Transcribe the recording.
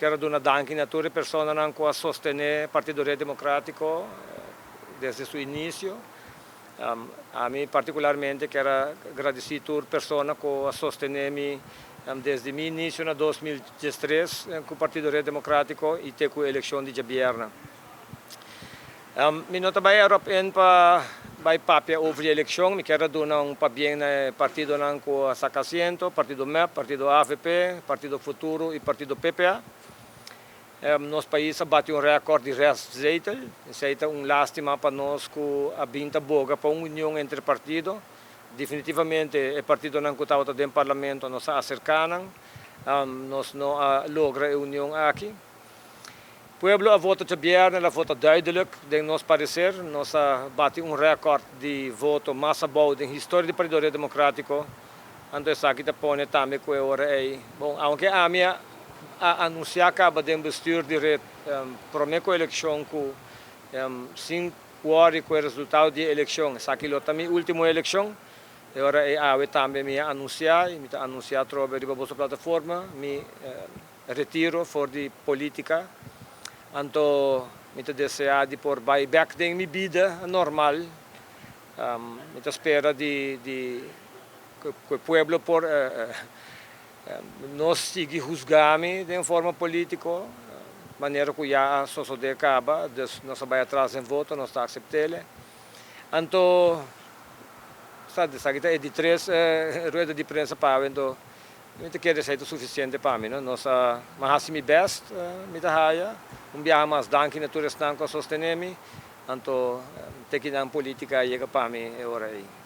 Kier a duna danki na tur e personanan ku a sostené Partido Red Demokrátiko desde su inisio. Ami partikularmente kier a gradisí tur persona ku a sostené mi desde mi inisio na 2013 ku Partido Red Demokrátiko i te ku e elekshon di djabièrnè. Mi no ta bai erop in pa bai papia over di elekshon. Mi kier a duna un pabien na e partidonan ku a saka asiento, Partido mep, Partido avp, Partido Futuro i Partido PPA. Nos pais a bati un rèkòrt di restzetel. Esei ta un lástima pa nos ku a bin ta boga pa un union entre partido. Definitivamente e partidonan ku tabata den parlamento nos a aserká nan. Nos no a logra e union aki. Pueblo a vota djabièrnè, el a vota duidelijk den nos pareser. Nos a bati un rèkòrt di voto mas abou den historia di Partido Red Demokrátiko. Anto esaki ta pone tambe ku e ora ei, bon, aunke ami a anunsiá kaba den bestuur di Red promé ku elekshon ku sin wòri ku e resultado di e elekshon, esaki lo ta mi último elekshon. E ora ei awe tambe mi a anunsiá i mi ta anunsiá atrobe riba boso plataforma mi retiro for di politica, anto mi ta desea di por bay bek den mi bida normal. Mi ta spera di di cu e pueblo por no sigui huzga mi den forma politico, manera cu ya a sosode caba, dus nos a bay atras den voto, nos ta aceptele. Anto sa esaki ta e di tres rueda di prensa pa awe, anto Mi ta kere esei ta sufisiente pa mi, no? Nos a mi a hasi mi bèst, mi ta haya. Un biaha mas danki na tur esnan ku a sostené mi. Anto te kinan polítika a yega pa mi e ora ei.